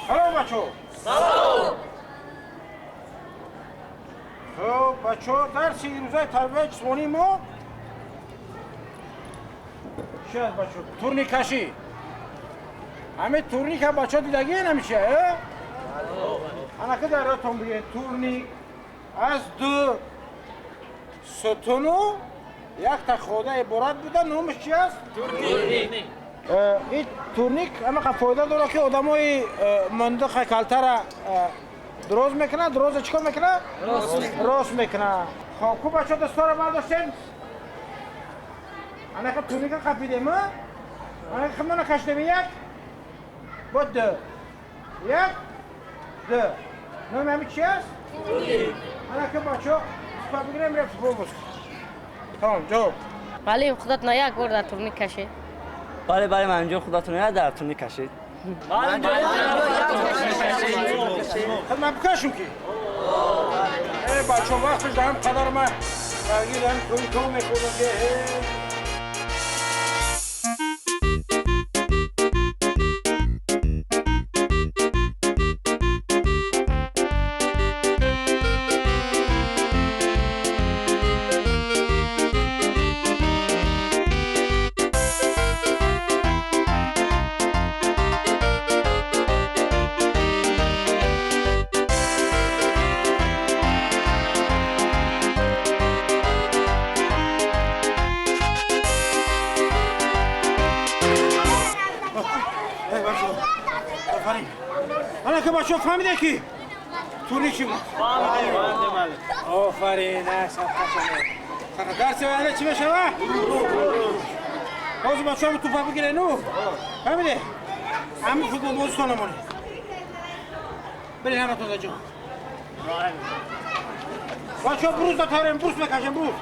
Салом бачо. Салом. Хуб бачо, дарси имрӯзаи тарбияи ҷисмонии мо чи аст бачо? Турниккашӣ. Ҳамин турника бачо дидагиен ҳамин чи? Анака дар ёдтон бигиред, турник аз ду сутуну якта хода иборат буда, номаш чи аст? Турник. Ин турник ҳамақа фоида дорад, ки одамои мундиқа калтара дроз мекунад, дроза чӣ кор мекунад? Рост мекунад. Хоб, ку бачо дастора бардоштем? Анака турника қапидем, анака химона кашидем, як бо ду, як ду. Номи ҳамин чи аст? Анака бачо спа бигирем, ре футбол боз. Тамом, ҷавоб. Бале, худатон як бор дар турник кашед. Бале, бале, манҷон, худатон як дар турник кашед. Хуб, ман бикашем ки? Э, бачо, вақташ дар ҳам қадар ман даргир ҳам турникҳо мехӯрдам ки Анака бачо фаҳмиде ки турник чӣ буд? Офарин, дарси оянда чӣ мешава? Ҳозир бачаҳо тӯпа бигирену, фаҳмиде? Ҳамин футболбозитон намонед. Биред ҳаматон дар ҷо. Бачаҳо брус натарем, брус мекашем, брус.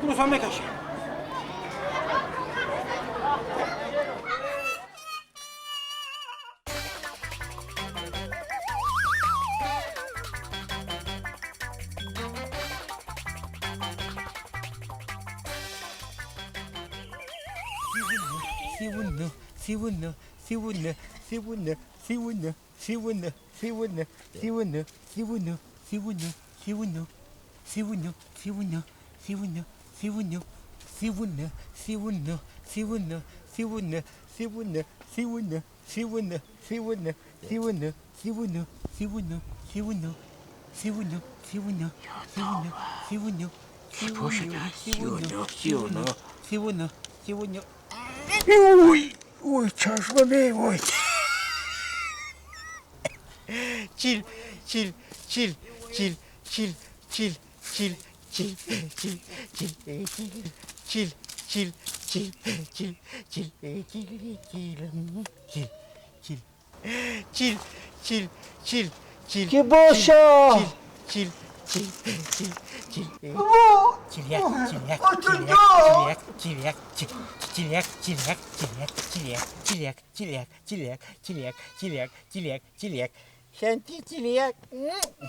Брус ҳам мекашем. 39, 39, 39, 39, 39, 39, 39, 39, 39, 39, 39, 39, 39, 39, 39, 39, 39, 39, 39, 39, 39, 39, 39, 39, 39, 39, 39, 39, 39, 39, 39, 39, 39. Ой, ой, чашмаме, ой. 7, 7, 7, 7, 7, 7, 7, 7, 7, 7, 7, 7, 7, 7, 7, 7, 7, 7, 7, 7, 7. Ки боша? 7, 7, 7, 7. 71, 71, 71, 71, 71, 71, 71, 71, 71, 71, 71, 71.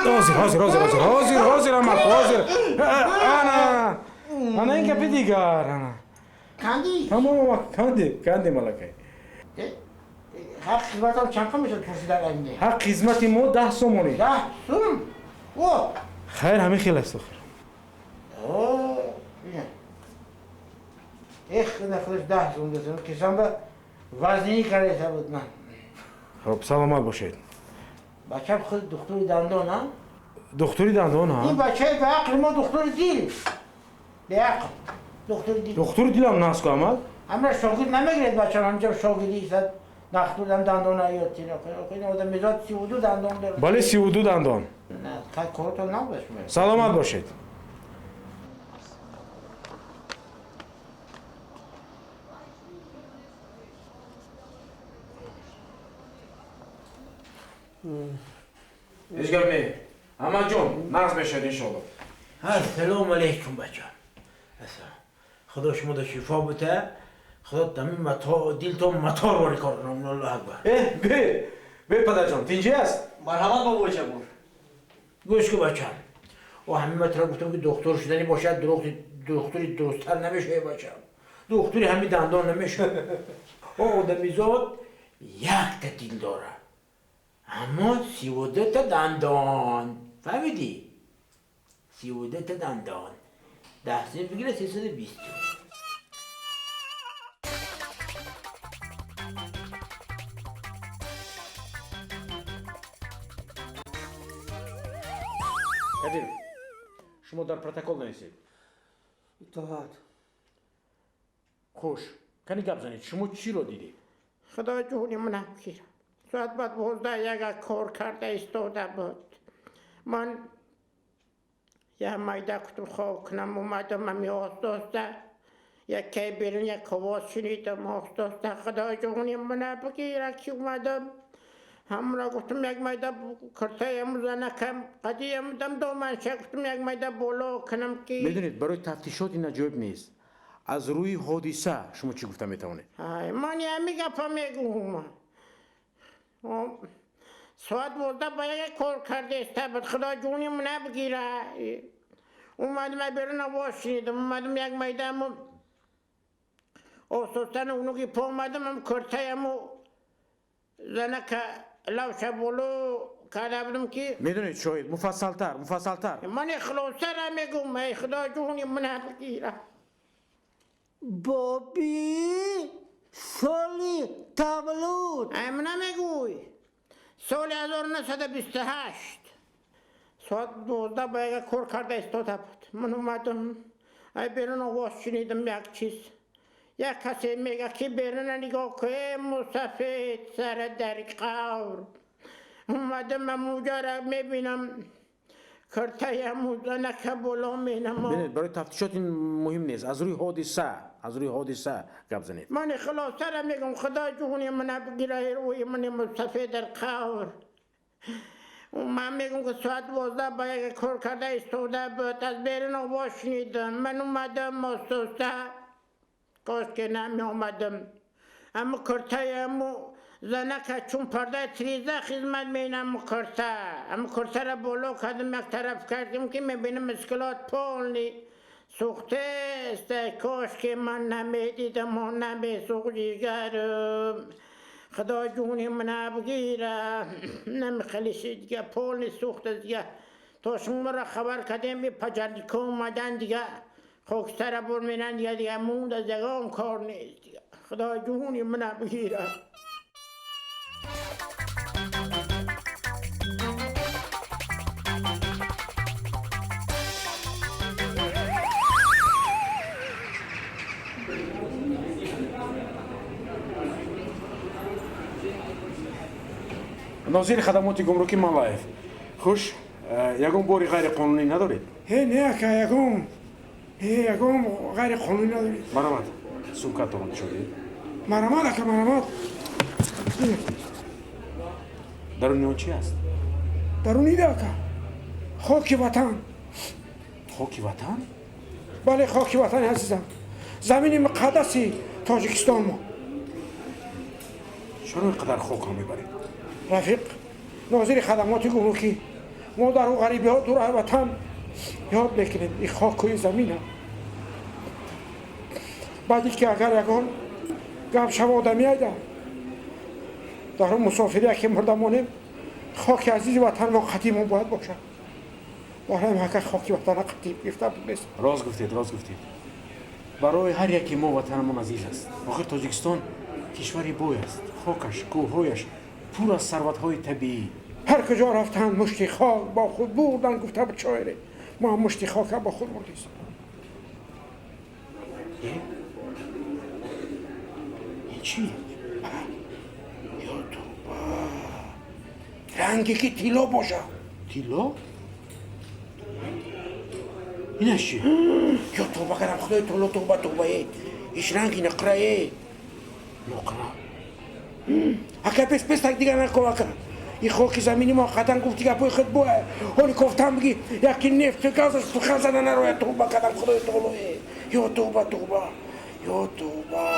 Ҳозир, ҳозир, ҳозир, ҳозир, ҳозир, ҳозир, амак, ҳозир. Ана, ана ин гапи дигар, ана. Канди? Тамом, амак, канди, канди малакай. Ҳақ хизматам чанд қам мешад пурсидан айне? Ҳақ хизмати мо 10 сомонӣ. 10 сум? О! Хайр, ҳамин хел аст охир. О, эх, худаш 10 сум десам, кисамба вазнинӣ карда буд ман. Хоб, саломат бошед. Бачам худ духтури дандон, а? Духтури дандон, а? Ин бачаи беақли мо духтури дил. Беақл. Духтури дил. Духтури дилам наску, амак? Ҳамра шогирд намегиред бачам, ҳамҷа шогирди исад нахтурдам дандона ёд тина. Ин одамизод 32 дандон дорад. Бале, 32 дандон. Не, кай коротон набудаш ме. Саломат бошед. Ҳеҷ гап не. Амакҷон, нағз мешавад иншоалло. Ассалому алайкум бача. Ассалом. Худо шумода шифо бута. Худо дами мато дил то мотор вори кор кунам. Аллоҳ акбар. Бе бе падарҷон, тинҷӣ аст? Марҳамат, бобои Ҷаббор. Гӯш ку, бачам. О, ҳамин матра гуфтам, ки духтур шудани бошад, духтури дурусттар намешавӣ, бачам. Духтури ҳамин дандон намешавӣ. О, одамизод якта дил дорад, аммо 32-та дандон. Фаҳмидӣ? 32-та дандон. 10 син бигира, 320. Кадиров, шумо дар протокол нависед. Итоат. Хуш, кани гап занед, шумо чиро дидед? Худо ҷони манам гирад. Соат ба 12 яка кор карда истода буд. Ман як майда кутум хоб кунам, омадам, ами оҳиста яккай берун як овоз шунидам оҳиста. Худо ҷони мана бигирад, ки омадам, ҳамро гуфтам, як майда куртаям занакам қадиям доманша, гуфтам, як майда боло кунам, ки Медонед, барои тафтишот ин аҷоиб нест. Аз рӯи ҳодиса шумо чӣ гуфта метавонед? Ай, ман ҳами гапа мегӯм. Соат 12 ба 1 кор карда иста буд. Худо ҷони мана бигира, омадам, берун овоз шунидам, омадам, як майдаму осостан унуги по омадам, ам куртаяму занака лавша боло карда будам, ки Медонед, шоҳид, муфассалтар, муфассалтар. Ман хулосара мегӯм. Эй, худо ҷони мана бигира. Боби, соли таваллуд? Ай, мана мегӯй, соли 1928, соат 12 ба 1 кор карда истода буд. Ман омадам, ай берун овоз шунидам, як чиз, як касе мега, ки беруна нигоҳ кун, мусафед сара дар қавр. Омадам, амуҷара мебинам, куртаяму занака боло менамо. Бинед, барои тафтишот ин муҳим нест. Аз рӯи ҳодиса, аз рӯи ҳодиса гап занед. Ман хулосара мегӯм. Худо ҷони мана бигира, рӯи мани мусафед дар қавр. Ман мегӯм, ки соат 12 ба 1 кор карда истода буд. Аз берун овоз шунидам, ман омадам оҳиста, кош ки намеомадам. Аммо куртаяму занака, чун пардаи тиреза хизмат менаму курта, аммо куртара боло кардам, як тараф кардем, ки мебинам, склад полный сӯхтест. Кош ки ман намедидам, намесӯхт ҷигарам. Худо ҷони мана бигира, намехелиши дига, полный сӯхта дига. То шуморо хабар кардем, би пожарник о омадан дига, хокистара бур меран дига, дига монд, аз ягон кор нест дига. Худо ҷони мана бигира. Нозири хадамоти гумрукӣ Маллаев, хуш, ягон бори ғайриқонунӣ надоред? Э, не, ака, ягон, э, ягон ғайриқонунӣ надоред. Марҳамат, сумкатонро нишон диҳед. Марҳамат, ака, марҳамат. Даруни он чи аст? Дарунида, ака, хоки ватан. Хоки ватан? Бале, хоки ватани азизам, замини муқаддаси Тоҷикистон мо. Чаро ин қадар хокро мебаред? Рафиқ нозири хадамоти гумрукӣ, мо дар ӯ ғарибиҳо, дур аз ватан, ёд мекунем ин хоку ин замина. Баъди ки агар ягон гап шава, одамӣ айда дар он мусофирия ки мурда монем, хоки азизи ватан мо қадимо бояд бошад. Барои ака хоки ватана қадим гирифта нест. Рост гуфтед, рост гуфтед. Барои ҳар яке мо ватанамон азиз аст. Охир Тоҷикистон кишвари бой аст, хокаш, кӯҳҳояш пур аз сарватҳои табиӣ. Ҳар куҷо рафтанд, мушти хок бо худ бурданд, гуфта буд шоире. Мо ҳам мушти хока бо худ бурдистем. Ин чӣ? Ё тавба, ранге ки тилло бошад. Тилло? Инаш чӣ? Ё тавба кардам, худои таоло, тавба, тавба! Е, иш ранги нуқра е. Нуқра? Ака, пес, пес, так дига наков, ака. И хоки замини мо қатан гуфти гапои худ бо ҳоли кофтан биги, яки нефту газаш сухан зада нарояд. Тавба кардам, худои таоло! Е, ё тавба, тавба, ё тавба!